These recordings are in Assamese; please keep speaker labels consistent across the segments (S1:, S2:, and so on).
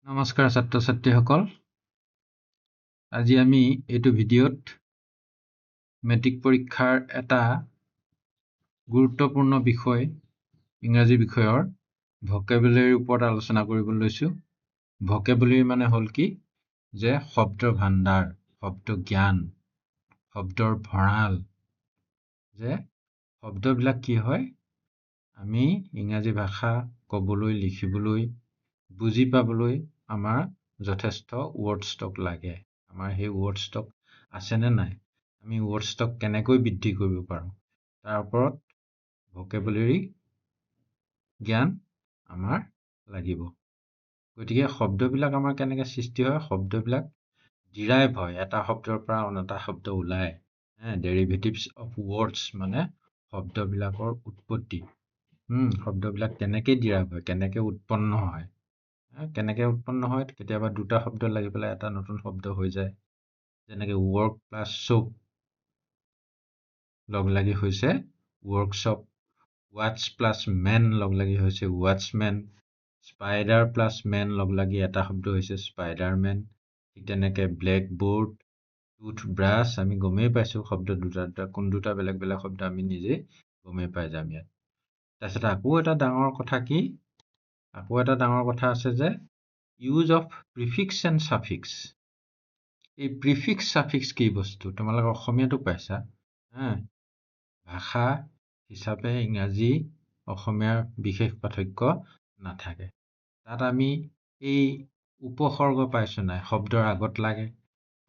S1: নমস্কাৰ ছাত্ৰ ছাত্ৰীসকল, আজি আমি এইটো ভিডিঅ'ত মেট্ৰিক পৰীক্ষাৰ এটা গুৰুত্বপূৰ্ণ বিষয়, ইংৰাজী বিষয়ৰ ভকেবুলাৰীৰ ওপৰত আলোচনা কৰিব লৈছোঁ। ভকেবুলাৰী মানে হ'ল কি যে শব্দ ভাণ্ডাৰ, শব্দ জ্ঞান, শব্দৰ ভঁৰাল। যে শব্দবিলাক কি হয়, আমি ইংৰাজী ভাষা ক'বলৈ, লিখিবলৈ, বুজি পাবলৈ আমাৰ যথেষ্ট ৱৰ্ড ষ্টক লাগে। আমাৰ সেই ৱৰ্ড ষ্টক আছেনে নাই, আমি ৱৰ্ড ষ্টক কেনেকৈ বৃদ্ধি কৰিব পাৰোঁ, তাৰ ওপৰত ভকেবুলাৰী জ্ঞান আমাৰ লাগিব। গতিকে শব্দবিলাক আমাৰ কেনেকৈ সৃষ্টি হয়? শব্দবিলাক ডিৰাইভ হয়, এটা শব্দৰ পৰা আন এটা শব্দ ওলায়। ডেৰিভেটিভছ অফ ৱৰ্ডছ মানে শব্দবিলাকৰ উৎপত্তি। শব্দবিলাক কেনেকৈ ডিৰাইভ হয়, কেনেকৈ উৎপন্ন হয়, কেনেকৈ উৎপন্ন হয়? কেতিয়াবা দুটা শব্দ লাগি পেলাই এটা নতুন শব্দ হৈ যায়। যেনেকৈ ৱৰ্ক প্লাছ শ্বপ লগ লাগি হৈছে ৱৰ্কশ্বপ, ৱাটছ প্লাছ মেন লগ লাগি হৈছে ৱাটছমেন, স্পাইডাৰ প্লাছ মেন লগ লাগি এটা শব্দ হৈছে স্পাইডাৰমেন। ঠিক তেনেকৈ ব্লেক বোৰ্ড, টুথ ব্ৰাছ, আমি গমেই পাইছোঁ শব্দ দুটা দুটা কোন দুটা বেলেগ বেলেগ শব্দ আমি নিজেই গমেই পাই যাম ইয়াত। তাৰপিছত আকৌ এটা ডাঙৰ কথা কি, আকৌ এটা ডাঙৰ কথা আছে যে use of prefix and suffix. এই প্ৰিফিক্স ছাফিক্স কি বস্তু তোমালোকে অসমীয়াতো পাইছা। হা, ভাষা হিচাপে ইংৰাজী অসমীয়াৰ বিশেষ পাৰ্থক্য নাথাকে। তাত আমি এই উপসৰ্গ পাইছোঁ নাই, শব্দৰ আগত লাগে,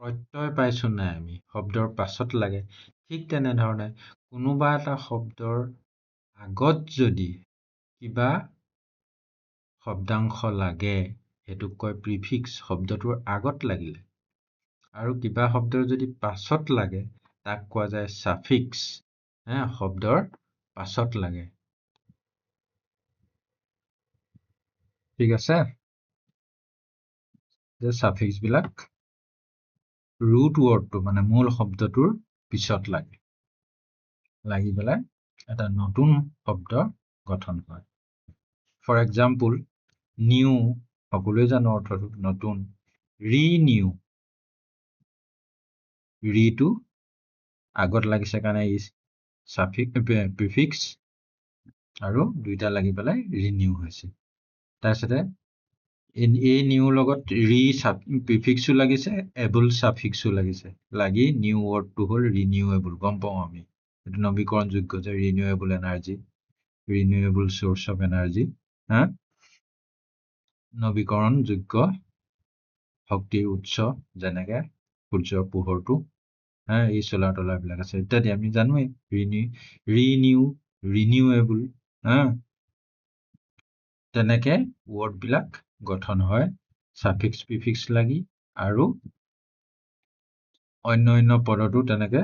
S1: প্ৰত্যয় পাইছোঁ নাই, আমি শব্দৰ পাছত লাগে। ঠিক তেনেধৰণে কোনোবা এটা শব্দৰ আগত যদি কিবা শব্দাংশ লাগে, সেইটোক কয় প্ৰিফিক্স, শব্দটোৰ আগত লাগিলে। আৰু কিবা শব্দৰ যদি পাছত লাগে, তাক কোৱা যায় ছাফিক্স, শব্দৰ পাছত লাগে। ঠিক আছে, যে ছাফিক্সবিলাক ৰুট ৱৰ্ডটো মানে মূল শব্দটোৰ পিছত লাগে, লাগি পেলাই এটা নতুন শব্দ গঠন হয়। ফৰ এক্সাম্পল, নিউ, সকলোৱে জানো অৰ্থটো নতুন। ৰিনিউ, ৰিটো আগত লাগিছে কাৰণে ই ছাফিক্স প্ৰিফিক্স, আৰু দুইটা লাগি পেলাই ৰিনিউ হৈছে। তাৰপিছতে এই নিউৰ লগত ৰি প্ৰিফিক্সো লাগিছে, এবল ছাফিক্সো লাগিছে, লাগি নিউ ৱৰ্ডটো হ'ল ৰিনিউৱেবল। গম পাওঁ আমি এইটো নৱীকৰণযোগ্য, যে renewable energy, renewable source of energy, হা, নৱীকৰণযোগ্য শক্তিৰ উৎস, যেনেকে সূৰ্যৰ পোহৰটো, হা, এই চ'লাৰ টলাৰবিলাক আছে ইত্যাদি, আমি জানোৱেই ৰিনিউ, ৰিনিউৱেবল, হা। তেনেকে ৱৰ্ডবিলাক গঠন হয় ছাফিক্স প্ৰিফিক্স লাগি, আৰু অন্য অন্য পদতো তেনেকে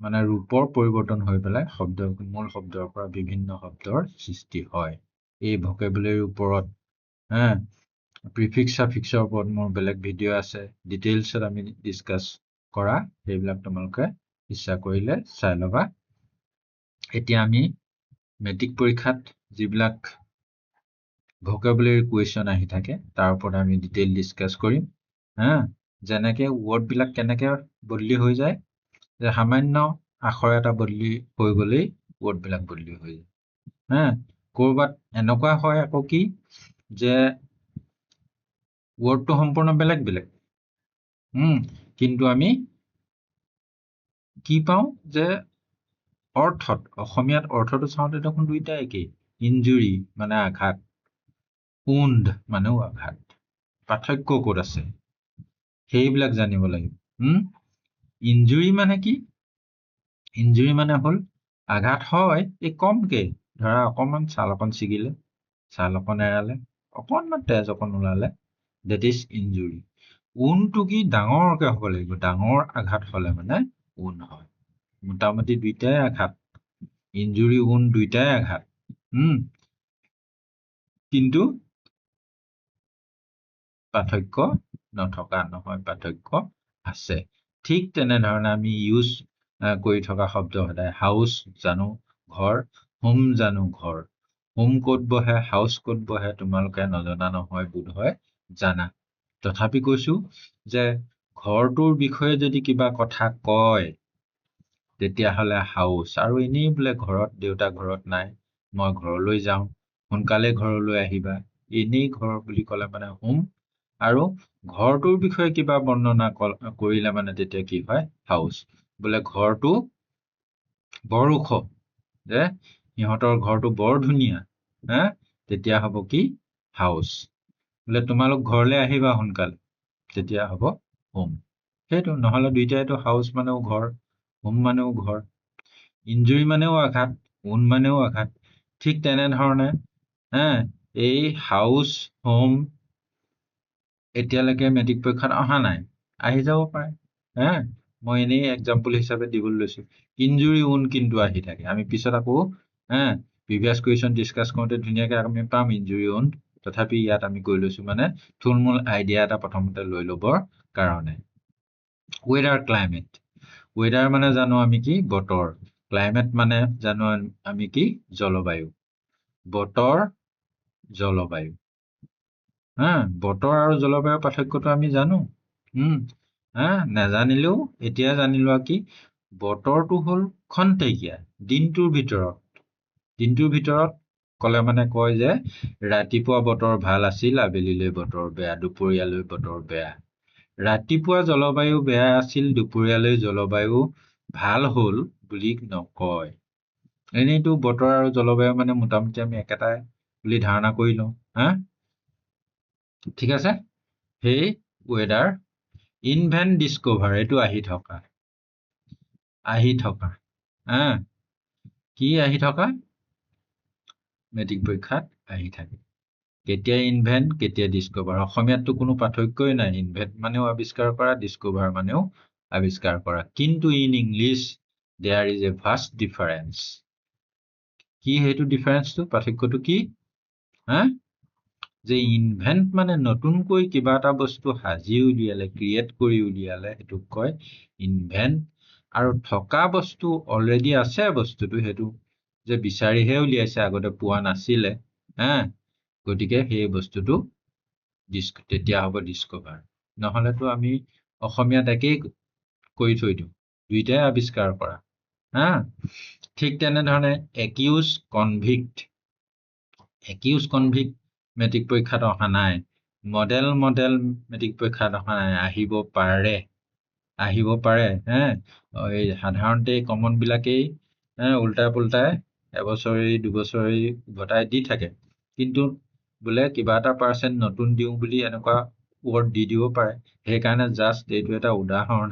S1: মানে ৰূপৰ পৰিৱৰ্তন হৈ পেলাই শব্দ, মূল শব্দৰ পৰা বিভিন্ন শব্দৰ সৃষ্টি হয়। এই ভকেবুলাৰীৰ ওপৰত, হা, প্ৰিফিক্স ছাফিক্সৰ ওপৰত মোৰ বেলেগ ভিডিঅ' আছে, ডিটেইলছত আমি ডিছকাছ কৰা, সেইবিলাক তোমালোকে ইচ্ছা কৰিলে চাই ল'বা। এতিয়া আমি মেট্ৰিক পৰীক্ষাত যিবিলাক ভকেবুলাৰী কুৱেশ্যন আহি থাকে তাৰ ওপৰত আমি ডিটেইল ডিছকাছ কৰিম। হা, যেনেকে ৱৰ্ডবিলাক কেনেকে বদলি হৈ যায়, যে সামান্য আখৰ এটা বদলি হৈ গ'লেই ৱৰ্ডবিলাক বদলি হৈ যায়। হা, ক'ৰবাত এনেকুৱা হয় আকৌ কি যে ৱৰ্ডটো সম্পূৰ্ণ বেলেগ বেলেগ, কিন্তু আমি কি পাওঁ যে অৰ্থত, অসমীয়াত অৰ্থটো চাওঁতে দেখোন দুইটা একেই। ইনজুৰি মানে আঘাত, উণ্ড মানেও আঘাত, পাৰ্থক্য ক'ত আছে সেইবিলাক জানিব লাগিব। ইনজুৰি মানে কি? ইনজুৰি মানে হ'ল আঘাত হয়, এই কমকে, ধৰা অকণমান ছাল অকণ ছিগিলে, ছাল অকণ এৰালে, অকণমান তেজ অকণ ওলালে, that is injury. উনটো কি ডাঙৰকে হ'ব লাগিব, ডাঙৰ আঘাত হ'লে মানে উন হয়। মোটামুটি দুইটাই আঘাত, ইনজুৰি উন দুইটাই আঘাত। কিন্তু পাৰ্থক্য নথকা নহয়, পাৰ্থক্য আছে। ঠিক তেনেধৰণে আমি ইউজ কৰি থকা শব্দ সদায় হাউচ জানো ঘৰ, হোম জানো ঘৰ। হোম ক'ত বহে, হাউচ ক'ত বহে তোমালোকে নজনা নহয় বোধহয়, জানা। তথাপি কৈছো যে ঘৰটোৰ বিষয়ে যদি কিবা কথা কয় তেতিয়াহ'লে হাউচ, আৰু এনেই বোলে ঘৰত দেউতা ঘৰত নাই, মই ঘৰলৈ যাওঁ, সোনকালে ঘৰলৈ আহিবা, এনেই ঘৰ বুলি ক'লে মানে হোম। আৰু ঘৰটোৰ বিষয়ে কিবা বৰ্ণনা কৰিলে মানে তেতিয়া কি হয়, হাউচ। বোলে ঘৰটো বৰ ওখ, যে সিহঁতৰ ঘৰটো বৰ ধুনীয়া, হা, তেতিয়া হ'ব কি, হাউচ। বোলে তোমালোক ঘৰলৈ আহিবা সোনকালে, তেতিয়া হ'ব হোম। সেইটো নহ'লে দুইটাইতো হাউচ মানেও ঘৰ, হোম মানেও ঘৰ, ইনজুৰি মানেও আঘাত, উন মানেও আঘাত। ঠিক তেনেধৰণে হা, এই হাউচ হোম এতিয়ালৈকে মেট্ৰিক পৰীক্ষাত অহা নাই, আহি যাব পাৰে, হা, মই এনেই এক্সাম্পল হিচাপে দিবলৈ লৈছো। ইনজুৰি উন কিন্তু আহি থাকে, আমি পিছত আকৌ হা প্ৰিভিয়াছ কুৱেশ্যন ডিছকাছ কৰোঁতে ধুনীয়াকে আমি পাম ইনজুৰি উন। তথাপি ইয়াত আমি কৈ লৈছো মানে থুলমূল আইডিয়া এটা প্ৰথমতে লৈ ল'বৰ কাৰণে। ৱেডাৰ ক্লাইমেট, ৱেডাৰ মানে জানো আমি কি, বতৰ, ক্লাইমেট মানে জানো আমি কি, জলবায়ু, বতৰ জলবায়ু, হা, বতৰ আৰু জলবায়ুৰ পাৰ্থক্যটো আমি জানো, হা, নাজানিলেও এতিয়া জানি লোৱা কি, বতৰটো হ'ল খন্তেকীয়া, দিনটোৰ ভিতৰত, দিনটোৰ ভিতৰত ক'লে মানে কয় যে ৰাতিপুৱা বতৰ ভাল আছিল, আবেলিলৈ বতৰ বেয়া, দুপৰীয়ালৈ বতৰ বেয়া। ৰাতিপুৱা জলবায়ু বেয়া আছিল, দুপৰীয়ালৈ জলবায়ু ভাল হ'ল বুলি নকয়। এনেইতো বতৰ আৰু জলবায়ু মানে মোটামুটি আমি একেটাই বুলি ধাৰণা কৰি লওঁ, হা, ঠিক আছে। সেই ৱেডাৰ, ইনভেণ্ট ডিস্কভাৰ, এইটো আহি থকা, আহি থকা, হা, কি আহি থকা, মেট্ৰিক পৰীক্ষাত আহি থাকে। কেতিয়া ইনভেণ্ট, কেতিয়া ডিস্কভাৰ, অসমীয়াততো কোনো পাৰ্থক্যই নাই, ইনভেণ্ট মানেও আৱিষ্কাৰ কৰা, ডিস্কভাৰ মানেও আৱিষ্কাৰ কৰা। কিন্তু in English there is a vast difference. কি সেইটো ডিফাৰেন্সটো, পাৰ্থক্যটো কি, হা, যে ইনভেণ্ট মানে নতুনকৈ কিবা এটা বস্তু সাজি উলিয়ালে, ক্ৰিয়েট কৰি উলিয়ালে, সেইটোক কয় ইনভেণ্ট। আৰু থকা বস্তু অলৰেডি আছে বস্তুটো, সেইটো যে বিচাৰিহে উলিয়াইছে, আগতে পোৱা নাছিলে, হা, গতিকে সেই বস্তুটো তেতিয়া হ'ব ডিস্কভাৰ। নহ'লেতো আমি অসমীয়াত একেই কৰি থৈ দিওঁ, দুইটাই আৱিষ্কাৰ কৰা, হা। ঠিক তেনেধৰণে accused convict, accused convict matric পৰীক্ষাত অহা নাই, মডেল মডেল মেট্ৰিক পৰীক্ষাত অহা নাই, আহিব পাৰে, আহিব পাৰে, হে। এই সাধাৰণতে কমন বিলাকেই উল্টাই পুল্টাই এবছৰি দুবছৰি উভতাই দি থাকে, কিন্তু বোলে কিবা এটা পাৰ্চেণ্ট নতুন দিওঁ বুলি এনেকুৱা ৱৰ্ড দি দিব পাৰে। সেইকাৰণে জাষ্ট এইটো এটা উদাহৰণ,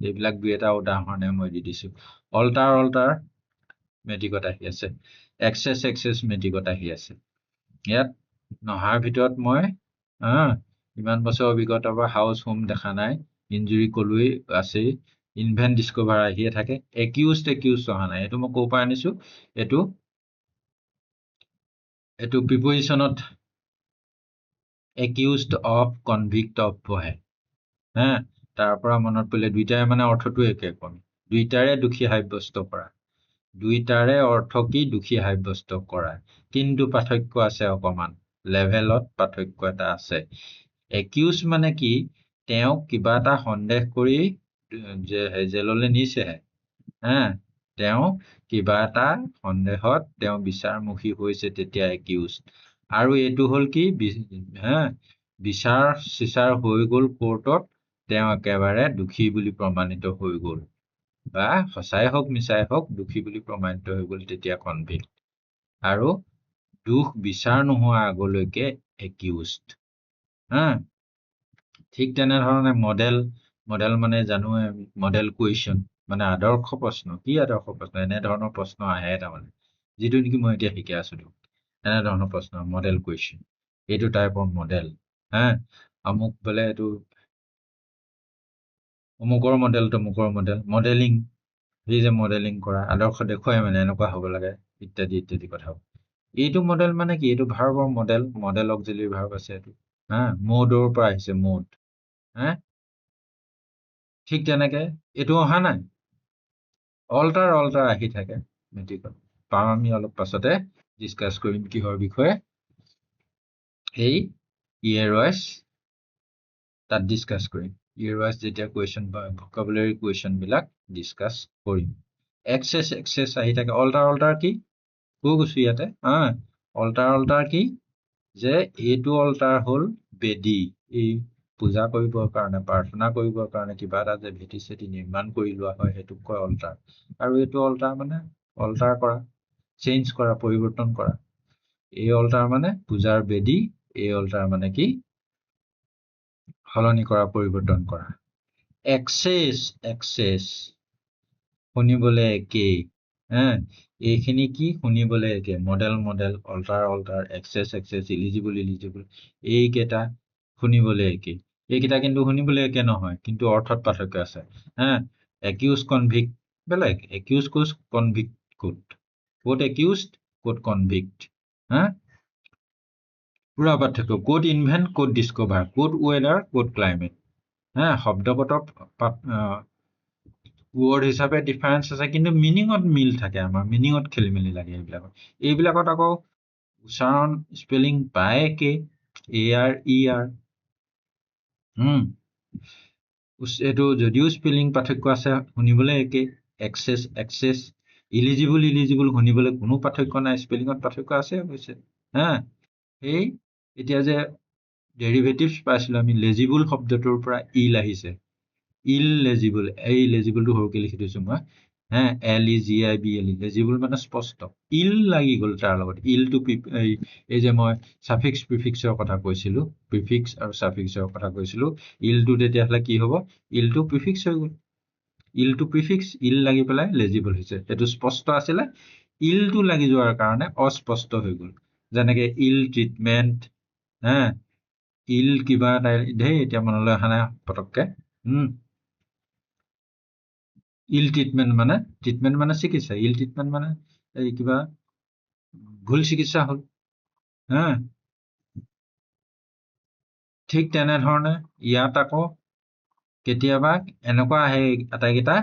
S1: এইবিলাক দুই এটা উদাহৰণে মই দি দিছো। অল্টাৰ অল্টাৰ মেট্ৰিকত আহি আছে, এক্সেছ এক্সেছ মেট্ৰিকত আহি আছে। ইয়াত নহাৰ ভিতৰত মই ইমান বছৰ অভিজ্ঞতাৰ পৰা হাউচ হোম দেখা নাই, ইনজুৰি কলোৱেই আছেই, ইনভেণ্ট ডিস্কভাৰ আহিয়ে থাকে, একিউজ একিউজ অহা নাই। এইটো মই ক'ৰ পৰা আনিছো, এইটো এইটো প্ৰিপজিশ্যনত একিউজড অফ, কনভিক্ট অফ বহে, হা, তাৰ পৰা মনত পৰিলে দুইটাৰে মানে অৰ্থটো একে কম, দুইটাৰে দোষী সাব্যস্ত কৰা, দুইটাৰে অৰ্থ কি, দোষী সাব্যস্ত কৰা, কিন্তু পাৰ্থক্য আছে অকমান, লেভেলত পাৰ্থক্য এটা আছে। একিউজ মানে কি, তেওঁক কিবা এটা সন্দেহ কৰি যে জেললৈ নিছেহে, হা, তেওঁ কিবা এটা সন্দেহত তেওঁ বিচাৰমুখী হৈছে, তেতিয়া একিউজ। আৰু এইটো হ'ল কি, হা, বিচাৰ চিচাৰ হৈ গ'ল কোৰ্টত, তেওঁ একেবাৰে দোষী বুলি প্ৰমাণিত হৈ গ'ল, বা সঁচাই হওক মিছাই হওক দোষী বুলি প্ৰমাণিত হৈ গ'ল, তেতিয়া কনভিক্ট। আৰু দোষ বিচাৰ নোহোৱা আগলৈকে একিউজড, হা। ঠিক তেনেধৰণে মডেল, মডেল মানে জানোৱে, মডেল কুৱেশ্যন মানে আদৰ্শ প্ৰশ্ন। কি আদৰ্শ প্ৰশ্ন, এনেধৰণৰ প্ৰশ্ন আহে তাৰমানে, যিটো নেকি মই এতিয়া শিকাই আছো, এনেধৰণৰ প্ৰশ্ন মডেল কুৱেশ্যন, এইটো টাইপৰ মডেল, হা, আমুক বোলে এইটো অমুকৰ মডেল তমুকৰ মডেল, মডেলিং, সেই যে মডেলিং কৰা, আদৰ্শ দেখুৱাই মানে এনেকুৱা হ'ব লাগে, ইত্যাদি ইত্যাদি কথা। এইটো মডেল মানে কি, এইটো ভাৰ্বৰ মডেল, মডেল অক্সিলিয়াৰী ভাৰ্ব আছে এইটো, হা, মোডৰ পৰা আহিছে মোড, হা। ঠিক তেনেকে এইটো অহা নাই, অল্টাৰ অল্টাৰ আহি থাকে মেট্ৰিকত, পাম আমি অলপ পাছতে। ডিছকাছ কৰিম কিহৰ বিষয়ে? এই ইয়েৰ ৱাইজ তাত ডিছকাছ কৰিম। ইয়েৰ ৱাইজ যেতিয়া কুৱেশ্যন বা ভকেবুলাৰী কুৱেশ্যনবিলাক ডিছকাছ কৰিম। এক্সেছ, এক্সেছ আহি থাকে। অল্টাৰ, অল্টাৰ কি কৈ গৈছো ইয়াতে। হা, অল্টাৰ, অল্টাৰ কি যে এইটো অল্টাৰ হ'ল বেদী, এই পূজা কৰিবৰ কাৰণে, প্ৰাৰ্থনা কৰিবৰ কাৰণে কিবা এটা যে ভেটি চেটি নিৰ্মাণ কৰি লোৱা হয়, সেইটোক কয় অল্টাৰ। আৰু এইটো অল্টাৰ মানে অল্টাৰ কৰা, চেঞ্জ কৰা, পৰিৱৰ্তন কৰা। এই অল্টাৰ মানে পূজাৰ বেদী, এই অল্টাৰ মানে কি? সলনি কৰা, পৰিৱৰ্তন কৰা। এক্সেছ, এক্সেছ শুনিবলৈ একেই। হা, এইখিনি কি শুনিবলৈ একে, model, model, alter, alter, access, access, eligible, eligible, এইকেইটা শুনিবলৈ একেই। এইকেইটা কিন্তু শুনিবলৈ একে নহয়, কিন্তু অৰ্থত পাৰ্থক্য আছে। হা, একিউজ, কনভিক্ট বেলেগ। একিউজ ক'ত, কনভিক্ট ক'ত? ক'ত একিউজ, ক'ত কনভিক্ট? হা, পুৰা পাৰ্থক্য। ক'ত ইনভেণ্ট, ক'ত ডিস্কভাৰ, ক'ত ৱেদাৰ, ক'ত ক্লাইমেট। হা, শব্দগত ৱৰ্ড হিচাপে ডিফাৰেঞ্চ আছে, কিন্তু মিনিঙত মিল থাকে। আমাৰ মিনিঙত খেলি মেলি লাগে এইবিলাকত। এইবিলাকত আকৌ উচ্চাৰণ, স্পেলিং প্ৰায় একে, এ আৰ, ই আৰ। এইটো যদিও স্পেলিং পাৰ্থক্য আছে, শুনিবলৈ একে। এক্সেছ, এক্সেছ, ইলিজিবল, ইলিজিবল শুনিবলৈ কোনো পাৰ্থক্য নাই, স্পেলিঙত পাৰ্থক্য আছে অৱশ্যে। হা, সেই এতিয়া যে ডেৰিভেটিভছ পাইছিলো আমি, লেজিবল শব্দটোৰ পৰা ইল আহিছে, ইল লেজিবল। এই লেজিবলটো সৰুকে লিখি থৈছো মই। হে, LEGIBLE, legible মানে স্পষ্ট। ইল লাগি গ'ল তাৰ লগত, ইলটো এই যে মই চাফিক্স প্ৰিফিক্সৰ কথা কৈছিলো, প্ৰিফিক্স আৰু চাফিক্সৰ কথা কৈছিলো, ইলটো তেতিয়াহ'লে কি হ'ব? ইলটো প্ৰিফিক্স হৈ গ'ল। ইলটো প্ৰিফিক্স, ইল লাগি পেলাই লেজিবল হৈছে। সেইটো স্পষ্ট আছিলে, ইলটো লাগি যোৱাৰ কাৰণে অস্পষ্ট হৈ গ'ল। যেনেকে ইল ট্ৰিটমেণ্ট, হে, ইল কিবা এটা ধেই, এতিয়া মনলৈ অহা নাই পটককে। ইল ট্ৰিটমেণ্ট মানে, ট্ৰিটমেণ্ট মানে চিকিৎসা, ইল ট্ৰিটমেণ্ট মানে এই কিবা ভুল চিকিৎসা হ'ল। হা, ঠিক তেনেধৰণে ইয়াত আকৌ কেতিয়াবা এনেকুৱা আহে, আটাইকেইটা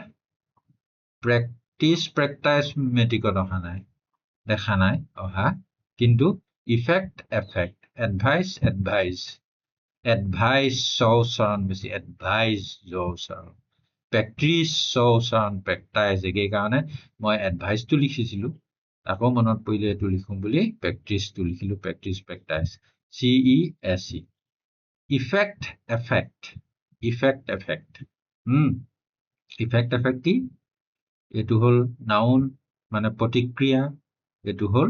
S1: প্ৰেক্টিচ, প্ৰেক্টাইজ মেট্ৰিকত অহা নাই, দেখা নাই অহা, কিন্তু effect, effect, advice, advise, advice চ উচ্চাৰণ বেছি, এডভাইচ জ উচ্চাৰণ, প্ৰেক্টিচ চ উচ্চাৰণ, প্ৰেক্টাইজ একেই কাৰণে মই এডভাইচটো লিখিছিলো, আকৌ মনত পৰিলে এইটো লিখোঁ বুলি প্ৰেক্টিচটো লিখিলো, practice, practise, CESE। Effect, affect, effect, affect। Effect, affect কি? এইটো হ'ল নাউন মানে প্ৰতিক্ৰিয়া, এইটো হ'ল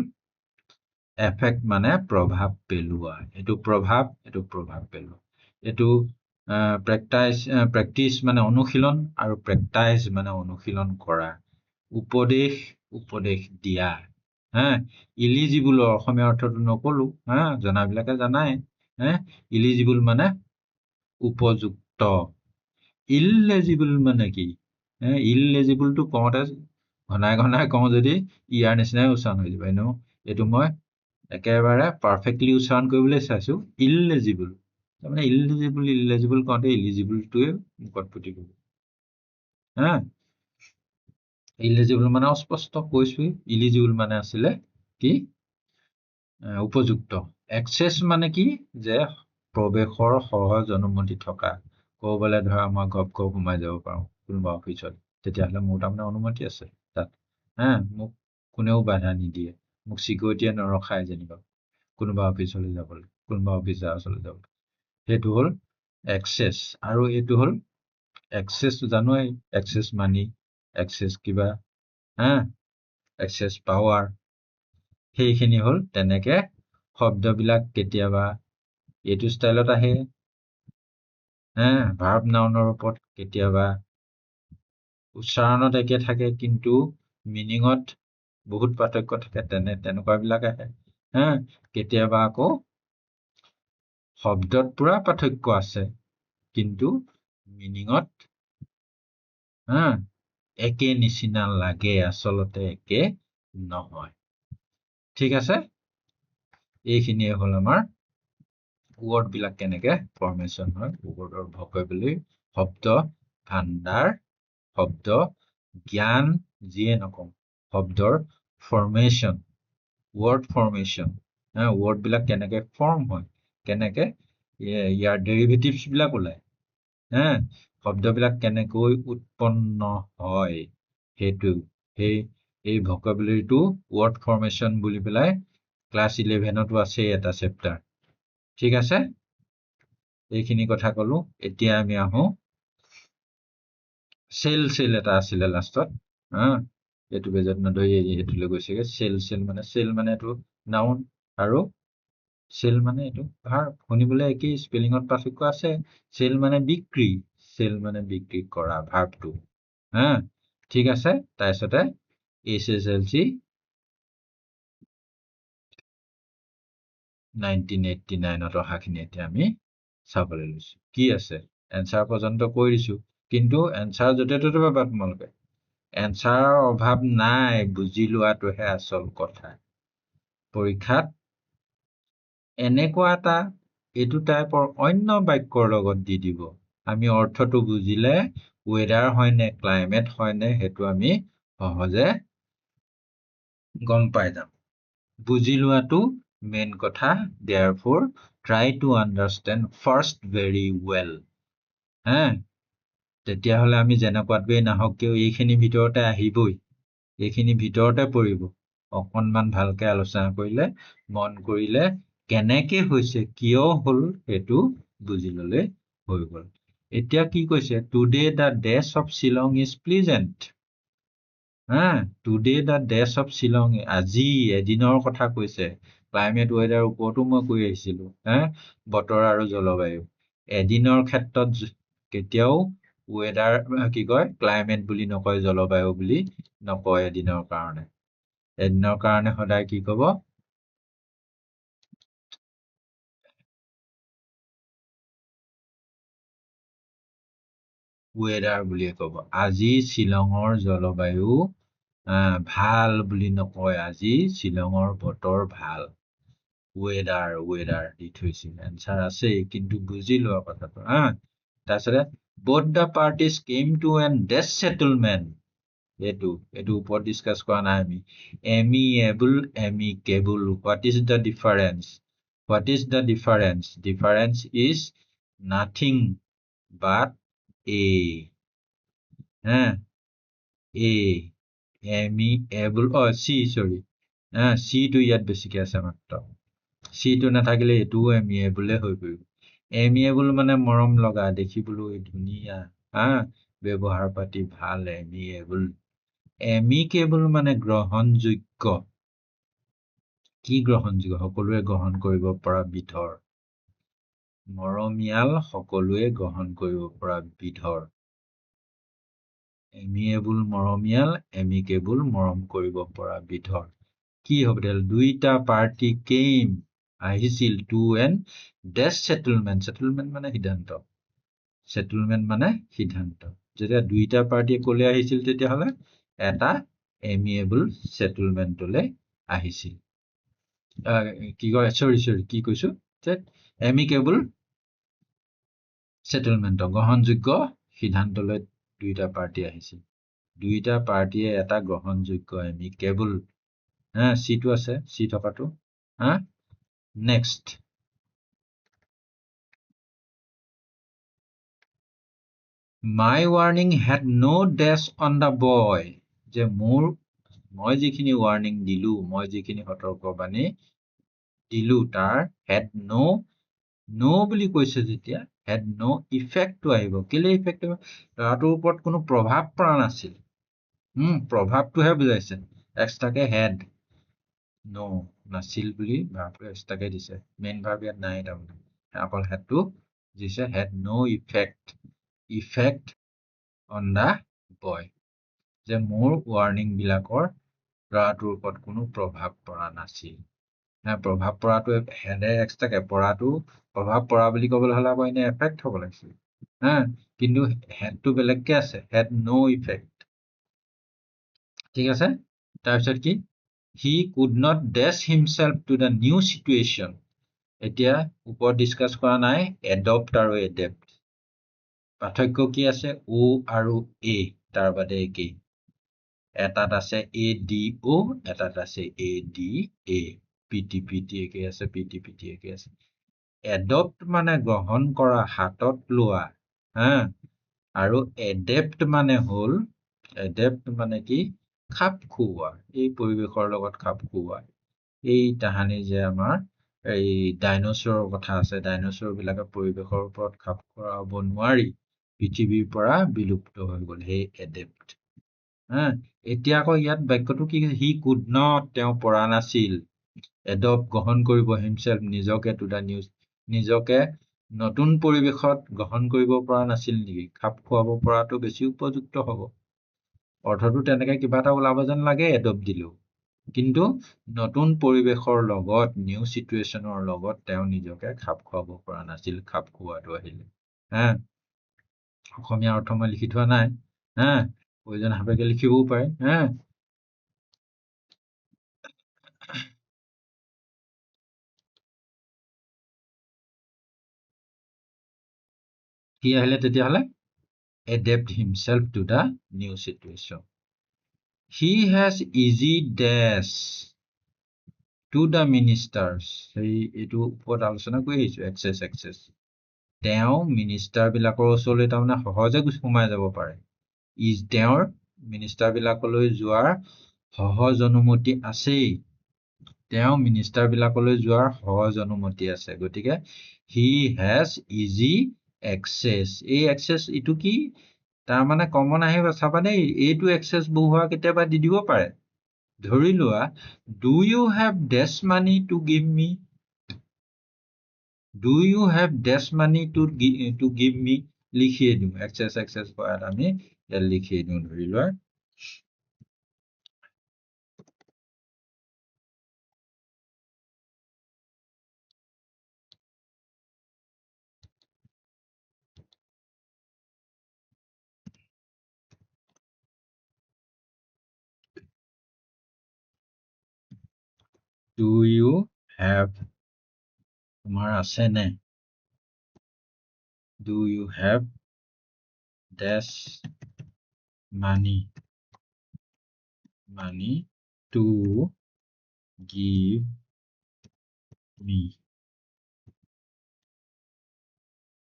S1: এফেক্ট মানে প্ৰভাৱ পেলোৱা। এইটো প্ৰভাৱ, এইটো প্ৰভাৱ পেলোৱা। এইটো প্ৰেক্টাইজ, প্ৰেক্টিচ মানে অনুশীলন আৰু প্ৰেক্টাইজ মানে অনুশীলন কৰা। উপদেশ, উপদেশ দিয়া। হা, ইলিজিবলৰ অসমীয়া অৰ্থটো নকলো, হা, জনাবিলাকে জানাই। হে, ইলিজিবল মানে উপযুক্ত। ইললেজিবল মানে কি? হে, ইললেজিবলটো কওঁতে ঘনাই ঘনাই কওঁ যদি ইয়াৰ নিচিনাই উচ্চাৰণ হৈ যাব। এনেও এইটো মই একেবাৰে পাৰফেক্টলি উচ্চাৰণ কৰিবলৈ চাইছো, ইললেজিবল। তাৰমানে ইললিজিবল, ইললেজিবল কওঁতে ইলিজিবলটোৱে মুখত ফুটি গ'ল। হা, ইলিজিবল মানে অস্পষ্ট কৈছোৱেই। ইলিজিবল মানে আছিলে কি? উপযুক্ত। এক্সেছ মানে কি? যে প্ৰৱেশৰ সহজ অনুমতি থকা। ক'ৰবালৈ ধৰা মই ঘপ ঘপ সোমাই যাব পাৰোঁ কোনোবা অফিচত, তেতিয়াহ'লে মোৰ তাৰমানে অনুমতি আছে তাত। হা, মোক কোনেও বাধা নিদিয়ে, মোক চিকিউৰিটিয়ে নৰখায় যেনিবা কোনোবা অফিচলৈ যাবলৈ, কোনোবা অফিচাৰ ওচৰলৈ যাবলৈ। সেইটো হ'ল এক্সেছ। আৰু এইটো হ'ল এক্সেছ জানোৱেই, এক্সেছ মানি, এক্সেছ কিবা, হা, এক্সেছ পাৱাৰ। সেইখিনি হ'ল তেনেকে শব্দবিলাক কেতিয়াবা এইটো ষ্টাইলত আহে, হা, ভাৰ্ব নাউনৰ ওপৰত, কেতিয়াবা উচ্চাৰণত একে থাকে কিন্তু মিনিঙত বহুত পাৰ্থক্য থাকে, তেনেকুৱাবিলাক আহে। হা, কেতিয়াবা আকৌ শব্দত পুৰা পাৰ্থক্য আছে কিন্তু মিনিঙত হা একে নিচিনা লাগে, আচলতে একে নহয়। ঠিক আছে, এইখিনিয়ে হ'ল আমাৰ ৱৰ্ড বিলাক কেনেকে ফৰ্মেশ্যন হয়, ৱৰ্ডৰ ভকেবুলাৰী, শব্দ ভাণ্ডাৰ, শব্দ জ্ঞান, যিয়ে নকওঁ, শব্দৰ ফৰ্মেশ্যন। ৱৰ্ড ফৰ্মেশ্যন, ৱৰ্ডবিলাক কেনেকে ফৰ্ম হয়, কেনেকে ইয়াৰ ডেৰিভেটিভছ বিলাক ওলায়, হা, শব্দবিলাক কেনেকৈ উৎপন্ন হয়, সেইটো সেই এই ভকেবুলাৰীটো ৱৰ্ড ফৰ্মেশ্যন বুলি পেলাই ক্লাছ 11তো আছে এটা চেপ্টাৰ। ঠিক আছে, এইখিনি কথা কলো। এতিয়া আমি আহো চেল, চেল এটা আছিলে লাষ্টত, হা, এইটো পেজত নধৰি এইটোলৈ গৈছেগে। চেল, চেল মানে, চেল মানে এইটো নাউন আৰু চেল মানে এইটো ভাৰ্ব, শুনিবলৈ একেই, স্পেলিঙত পাৰ্থক্য আছে। চেল মানে বিক্ৰী, চেল মানে বিক্ৰী কৰা ভাৰ্বটো, হা, ঠিক আছে। তাৰপিছতে এইচ এছ এল চি 1989ত অহাখিনি এতিয়া আমি চাবলৈ লৈছো। কি আছে এনচাৰ পৰ্যন্ত কৈ দিছো, কিন্তু এনচাৰ য'তে ত'তে পাবা তোমালোকে, এনচাৰৰ অভাৱ নাই, বুজি লোৱাটোহে আচল কথা। পৰীক্ষাত এনেকুৱা এটা এইটো টাইপৰ অন্য বাক্যৰ লগত দি দিব, আমি অৰ্থটো বুজিলে ৱেডাৰ হয় নে ক্লাইমেট হয় নে সেইটো আমি সহজে গম পাই যাম। বুজি লোৱাটো মেইন কথা। Therefore try to understand first very well, হা, তেতিয়াহ'লে আমি যেনেকুৱাটোৱেই নাহক কিয় এইখিনি ভিতৰতে আহিবই, এইখিনি ভিতৰতে পৰিব। অকণমান ভালকে আলোচনা কৰিলে, মন কৰিলে কেনেকে হৈছে, কিয় হ'ল সেইটো বুজি ললে হৈ গ'ল। এতিয়া কি কৈছে, today the dash of Shillong is pleasant, হা, today the dash of Shillong, আজি এদিনৰ কথা কৈছে। ক্লাইমেট ৱেডাৰ ওপৰতো মই কৈ আহিছিলো, হা, বতৰ আৰু জলবায়ু। এদিনৰ ক্ষেত্ৰত কেতিয়াও ৱেডাৰ কি কয়, ক্লাইমেট বুলি নকয়, জলবায়ু বুলি নকয় এদিনৰ কাৰণে। এদিনৰ কাৰণে সদায় কি কব, ৱেডাৰ বুলিয়ে কব। আজি শ্বিলঙৰ জলবায়ু ভাল বুলি নকয়, আজি শ্বিলঙৰ বতৰ ভাল। ৱেডাৰ, ৱেডাৰ দি থৈছিল, এনচাৰ আছেই, কিন্তু বুজি লোৱা কথাটো, হা। তাৰপিছতে both the parties came to an dash settlement, এইটো ওপৰত ডিছকাছ কৰা নাই আমি। Amiable, amicable, what is the difference, what is the difference? Difference is nothing but a, হা, এ, এমিএবল, অ চি, চৰি, হা, চিটো ইয়াত বেছিকে আছে মাত্ৰ, চিটো নাথাকিলে এইটোও এমিএবলে হৈ পৰিব। এমিএবল মানে মৰম লগা, দেখিবলৈ ধুনীয়া, হা, ব্যৱহাৰ পাতি ভাল, এমিএবল। এমিকেবল মানে গ্ৰহণযোগ্য, কি গ্ৰহণযোগ্য, সকলোৱে গ্ৰহণ কৰিব পৰা বিধৰ, মৰমীয়াল, সকলোৱে গ্ৰহণ কৰিব পৰা বিধৰ। এমিএবল মৰমীয়াল, এমিকেবল মৰম কৰিব পৰা বিধৰ। কি হ'ব তেতিয়াহ'লে, দুইটা পাৰ্টি কেইম আহিছিল to an dash settlement, settlement মানে সিদ্ধান্ত, ছেটেলমেণ্ট মানে সিদ্ধান্ত। যেতিয়া দুইটা পাৰ্টিয়ে ক'লে আহিছিল তেতিয়াহ'লে এটা এমিএবল ছেটেলমেণ্টলৈ আহিছিল। কি কয়, চৰি চৰি, কি কৈছো, এমিকেবল ছেটেলমেণ্ট, গ্ৰহণযোগ্য সিদ্ধান্তলৈ দুইটা পাৰ্টি আহিছিল। দুইটা পাৰ্টিয়ে এটা গ্ৰহণযোগ্য এমিকেবল, হা, চিটো আছে, চি থকাটো, হা। Next, my warning had no dash on the boy, যে মই যিখিনি ৱাৰ্ণিং দিলো, মই যিখিনি সতৰ্কবাণী দিলো, তাৰ হেড ন', ন' বুলি কৈছে যেতিয়া হেড ন' ইফেক্টটো আহিব। কেলে ইফেক্ট আহিব, ল'ৰাটোৰ ওপৰত কোনো প্ৰভাৱ পৰা নাছিল, প্ৰভাৱটোহে বুজাইছে, এক্সট্ৰাকে হেড ন' নাছিল বুলি ভাৰ্বটো এক্সট্ৰাকে দিছে, মেইন ভাৰ্ব ইয়াত নাই, তাৰমানে অকল হেডটো দিছে, had no effect, effect on the boy, যে মোৰ ৱাৰ্ণিং বিলাকৰ ল'ৰাটোৰ ওপৰত কোনো প্ৰভাৱ পৰা নাছিল। প্ৰভাৱ পৰাটো হেডে এক্সট্ৰাকে পৰাটো, প্ৰভাৱ পৰা বুলি ক'বলৈ হ'লে আকৌ এনে এফেক্ট হ'ব লাগিছিল, হা, কিন্তু হেডটো বেলেগকে আছে, হেড ন' ইফেক্ট। ঠিক আছে, তাৰপিছত কি, he could not dash himself to the new situation. এতিয়া ওপৰত ডিছকাছ কৰা নাই, এডপ্ট আৰু এডেপ্ট পাৰ্থক্য কি আছে, অ' আৰু এ, তাৰ বাদে একেই। এটাত আছে এ ডি অ', এটাত আছে A D A. P T P T একে আছে, পি টি পি টি একে আছে। এডপ্ট মানে গ্ৰহণ কৰা, হাতত লোৱা, হা। আৰু এডেপ্ট মানে হ'ল, এডেপ্ট মানে কি? খাপ খুওৱা, এই পৰিৱেশৰ লগত খাপ খুওৱা। এই তাহানি যে আমাৰ এই ডাইনচৰৰ কথা আছে, ডাইনচৰ বিলাকে পৰিৱেশৰ ওপৰত খাপ খুৱাব নোৱাৰি পৃথিৱীৰ পৰা বিলুপ্ত হৈ গ'ল, সেই এডেপ্ট। হা, এতিয়া আকৌ ইয়াত বাক্যটো কি? He could not, তেওঁ পৰা নাছিল। এডপ্ট গ্ৰহণ কৰিব, হিমছেল্ফ নিজকে, টু the news, নিজকে নতুন পৰিৱেশত গ্ৰহণ কৰিব পৰা নাছিল নেকি? খাপ খুৱাব পৰাটো বেছি উপযুক্ত হ'ব। অৰ্থটো তেনেকে কিবা এটা ওলাব যেন লাগে এডপ্ট দিলেও, কিন্তু নতুন পৰিৱেশৰ লগত, নিউ চিটুৱেশ্যনৰ লগত তেওঁ নিজকে খাপ খুৱাব পৰা নাছিল, খাপ খুওৱাটো আহিলে। হা, অসমীয়া অৰ্থ মই লিখি থোৱা নাই, হা, প্ৰয়োজন সাপেক্ষে লিখিবও পাৰে। হা, কি আহিলে তেতিয়াহ'লে? Adapt himself to the new situation. He has easy dash to the ministers. সেই এইটো ওপৰত আলোচনা কৰি আহিছো, এক্সেছ এক্সেছ। তেওঁ মিনিষ্টাৰ বিলাকৰ ওচৰলৈ তাৰমানে সহজে সোমাই যাব পাৰে। Is তেওঁৰ মিনিষ্টাৰ বিলাকলৈ যোৱাৰ সহজ অনুমতি আছেই। তেওঁ মিনিষ্টাৰ বিলাকলৈ যোৱাৰ সহজ অনুমতি আছে। গতিকে he has easy access. এই এক্সেছ এইটো কি? তাৰমানে কমন আহিব, চাবা দেই, এইটো এক্সেছ বহুৱা কেতিয়াবা দি দিব পাৰে। ধৰি লোৱা, do you have dash money to give me? Do you have dash money to give me? লিখিয়ে দিওঁ, এক্সেছ এক্সেছ কৰাত আমি ইয়াত লিখিয়ে দিওঁ। ধৰি লোৱা do you have, তোমাৰ আছে নে? Do you have dash money, money to give me?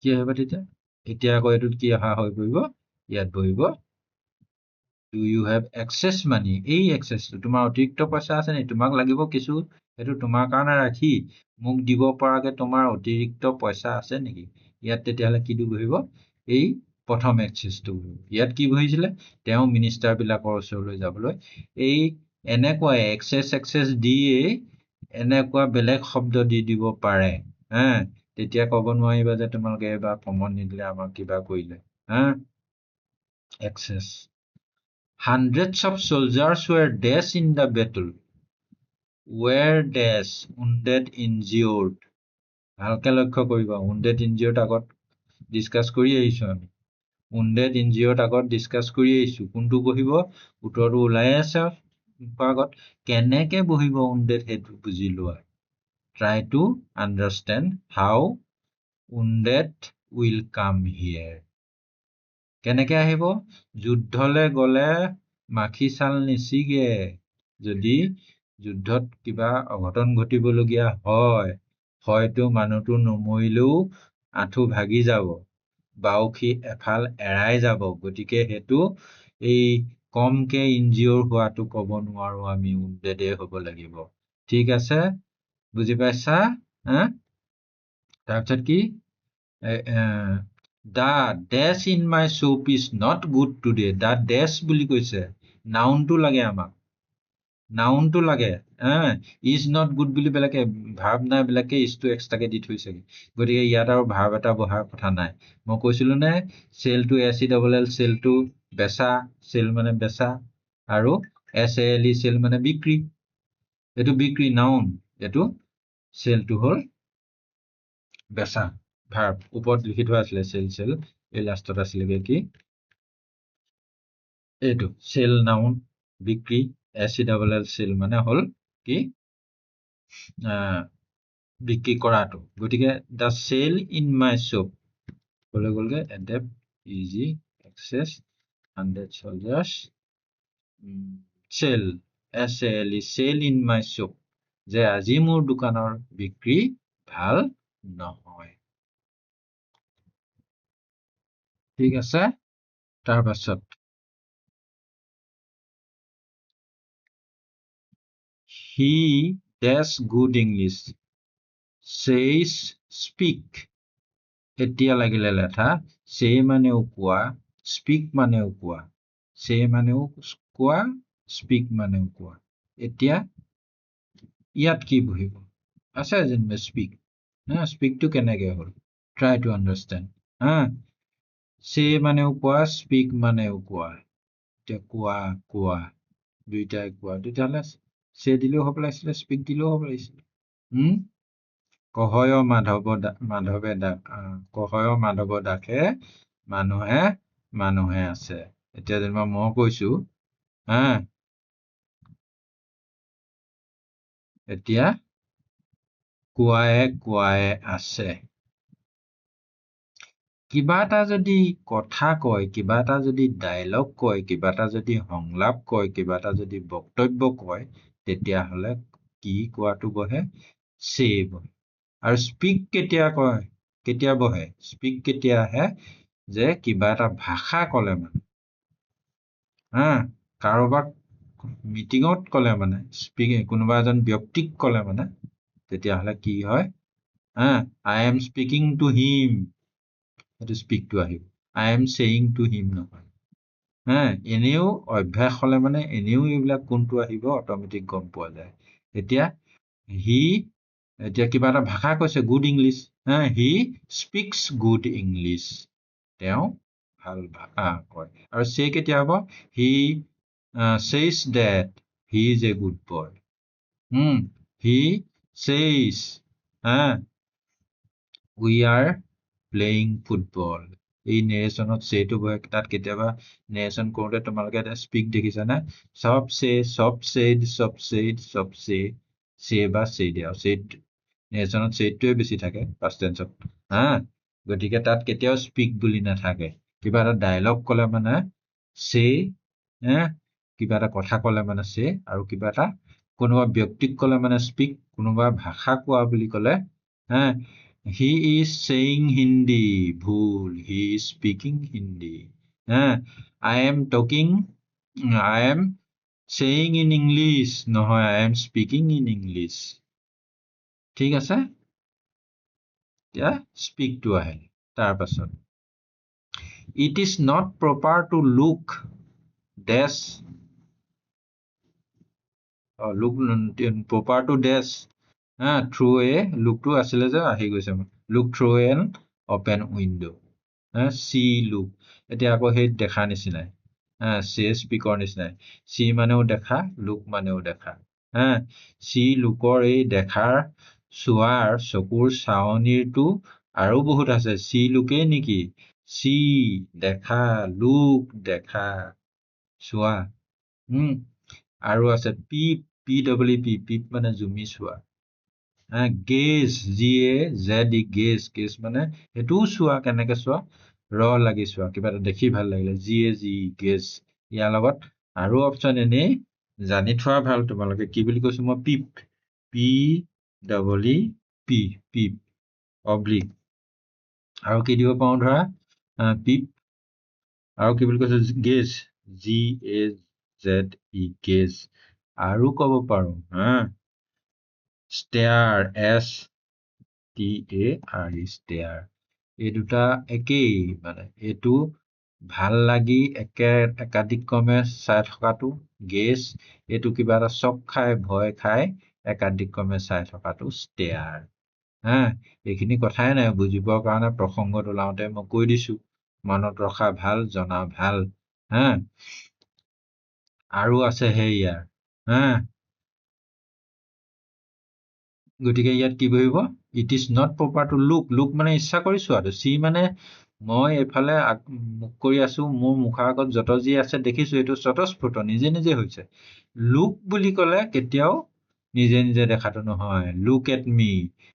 S1: কি আহিব তেতিয়া? এতিয়া আকৌ এইটোত কি অহা হৈ পৰিব? ইয়াত বহিব do you have excess money? এই এক্সেছটো তোমাৰ অতিৰিক্ত পইচা আছে নেকি? তোমাক লাগিব কিছু, সেইটো তোমাৰ কাৰণে ৰাখি মোক দিব পৰাকে তোমাৰ অতিৰিক্ত পইচা আছে নেকি? ইয়াত তেতিয়াহ'লে কিটো বহিব? এই প্ৰথম এক্সেছটো বহিব। ইয়াত কি বহিছিলে? তেওঁ মিনিষ্টাৰ বিলাকৰ ওচৰলৈ যাবলৈ এই এনেকুৱা এক্সেছ এক্সেছ দিয়ে এনেকুৱা বেলেগ শব্দ দি দিব পাৰে। হা, তেতিয়া ক'ব নোৱাৰিবা যে তোমালোকে এইবাৰ কমন নিদিলে আমাক কিবা কৰিলে। হা, access. Hundreds of soldiers were dash in the battle. Were dash wounded, injured. ভালকে লক্ষ্য কৰিবা, wounded injured আগত ডিছকাছ কৰি আহিছো আমি। Wounded injured আগত ডিছকাছ কৰি আহিছো। কোনটো বহিব? উত্তৰটো ওলাই আছে আগত। কেনেকে বহিব wounded সেইটো বুজি লোৱা। Try to understand how wounded will come here. কেনেকে আহিব? যুদ্ধলে গলে মাখি ছাল নিচিগে। যদি যুদ্ধত কিবা অঘটন ঘটিবলগীয়া হয়, হয়তো মানুহটো নমৰিলেও আঁঠু ভাগি যাব, বাউসী এফাল এৰাই যাব। গতিকে সেইটো এই কমকে ইনজিঅ'ৰ হোৱাটো ক'ব নোৱাৰো আমি, উণ্ডেডে হ'ব লাগিব। ঠিক আছে, বুজি পাইছা? হা, তাৰপিছত কি? The dash in my shop is not good today. The dash বুলি কৈছে, নাউনটো লাগে আমাক, নাউনটো লাগে। Is not good বুলি বেলেগে ভাৰ্ব নাই, বেলেগকে ইজটো এক্সট্ৰাকে দি থৈছেগে। গতিকে ইয়াত আৰু ভাৰ্ব এটা বহাৰ কথা নাই। মই কৈছিলো নে, চেলটো এছ ই ডাবল এল, চেলটো বেচা, চেল মানে বেচা, আৰু S A L E sale মানে বিক্ৰী। এইটো বিক্ৰী নাউন, এইটো চেলটো হ'ল বেচা ভাৰ্ব। ওপৰত লিখি থোৱা আছিলে চেল, চেল এই লাষ্টত আছিলেগে কি? এইটো চেল নাউন বিক্ৰী, S E double L sell মানে হ'ল কি? বিক্ৰী কৰাটো। গতিকে the sale in my shop ক'লৈ গ'লগে? Adapt, easy, access, 100 soldiers Sale, S A L E, sale in my shop, যে আজি মোৰ দোকানৰ বিক্ৰী ভাল নহয়। ঠিক আছে, তাৰ পাছত he dash good English, says speak। এতিয়া লাগিলে লেঠা, say মানেও কোৱা, speak মানেও কোৱা, say মানেও কোৱা, speak মানেও কোৱা। এতিয়া ইয়াত কি বহিব আছে যেনিবা speak। হা, speakটো কেনেকে হ'ল, try to understand। হা, say মানেও কোৱা, speak মানেও কোৱা। এতিয়া কোৱা, কোৱা দুইটাই কোৱা, তেতিয়াহ'লে say দিলেও হ'ব লাগিছিলে, speak দিলেও হ'ব লাগিছিলে। কহয় মাধৱ মাধৱে কহয় মাধৱ দাসে মানুহে মানুহে আছে। এতিয়া যেনিবা মই কৈছো, হা, এতিয়া কোৱায়ে কোৱায়ে আছে। কিবা এটা যদি কথা কয়, কিবা এটা যদি ডায়লগ কয়, কিবা এটা যদি সংলাপ কয়, কিবা এটা যদি বক্তব্য কয়, তেতিয়াহ'লে কি কোৱাটো বহে, চে বহে। আৰু স্পীক কেতিয়া কয়, কেতিয়া বহে, স্পীক কেতিয়া আহে, যে কিবা এটা ভাষা ক'লে মানে, হা, কাৰোবাক মিটিঙত ক'লে মানে, স্পীক কোনোবা এজন ব্যক্তিক ক'লে মানে, তেতিয়াহ'লে কি হয়, হা, I am speaking to him, সেইটো স্পীকটো আহিব। I am saying to him নহয়। হা, এনেও অভ্যাস হ'লে মানে এনেও এইবিলাক কোনটো আহিব অট'মেটিক গম পোৱা যায়। এতিয়া হি, এতিয়া কিবা এটা ভাষা কৈছে, গুড ইংলিছ, হা, হি স্পীকছ গুড ইংলিছ, তেওঁ ভাল ভাষা কয়। আৰু চে কেতিয়া হ'ব, he says that he is a good boy. He says, হা, we are playing football. এই নেৰেশ্যনত চেটো বহে। তাত কেতিয়াবা নেৰেশ্যন কৰোঁতে তোমালোকে এটা স্পীক দেখিছানে, চব চে, চব চেড, চব চেড, চব চে, চে বা চেড, আৰু চেড নেৰেশ্যনত চেডটোৱে বেছি থাকে পাষ্ট টেন্সত। হা, গতিকে তাত কেতিয়াও স্পীক বুলি নাথাকে। কিবা এটা ডায়লগ ক'লে মানে চে, হা, কিবা এটা কথা ক'লে মানে চে, আৰু কিবা এটা কোনোবা ব্যক্তিক ক'লে মানে স্পীক, কোনোবা ভাষা কোৱা বুলি ক'লে, হা, he is saying Hindi, ভুল, he is speaking Hindi। হা, I am talking, I am saying in English, নহয়, I am speaking in English। ঠিক আছে, এতিয়া স্পীকটো আহিল। তাৰ পাছত it is not proper to look dash, look proper to dash, হা, থ্ৰু এ, লুকটো আছিলে যে আহি গৈছে, look through an open window, হা, চি লুক। এতিয়া আকৌ সেই দেখা নিচিনাই, হা, চে স্পীকৰ নিচিনাই, চি মানেও দেখা, লুক মানেও দেখা, হা, চি লুকৰ এই দেখাৰ চোৱাৰ চকুৰ চাৱনিৰটো আৰু বহুত আছে। চি লুকেই নেকি, চি দেখা, লুক দেখা, চোৱা। আৰু আছে peep, P double E P, peep মানে জুমি চোৱা। Gaze, G A Z E, gaze, gaze মানে সেইটোও চোৱা, কেনেকে চোৱা, ৰ লাগি চোৱা, কিবা এটা দেখি ভাল লাগিলে, জি এ জি গেজ। ইয়াৰ লগত আৰু অপশ্যন এনেই জানি থোৱা ভাল। তোমালোকে কি বুলি কৈছো মই, peep, P double E P, peep oblique. আৰু কি দিব পাৰো ধৰা, পিপ, আৰু কি বুলি কৈছো, gaze, G A Z E, gaze. আৰু ক'ব পাৰো, হা, stare, S T A R E, stare. এই দুটা একেই মানে, এইটো ভাল লাগি একে একাদিক্ৰমে চাই থকাটো গেজ, এইটো কিবা এটা চক খাই ভয় খাই একাদিক্ৰমে চাই থকাটো ষ্টেয়াৰ। হা, এইখিনি কথাই নাই, বুজিবৰ কাৰণে প্ৰসংগত ওলাওঁতে মই কৈ দিছো, মনত ৰখা ভাল, জনা ভাল। হা, আৰু আছে সেই ইয়াৰ, হা, গতিকে ইয়াত কি বহিব, it is not proper to look, look মানে ইচ্ছা কৰি চোৱাটো, চি মানে মই এইফালে মুখ কৰি আছো, মোৰ মুখৰ আগত যত যি আছে দেখিছো, এইটো স্বতঃস্ফূৰ্ত নিজে নিজে হৈছে। লুক বুলি ক'লে কেতিয়াও নিজে নিজে দেখাটো নহয়। Look at me,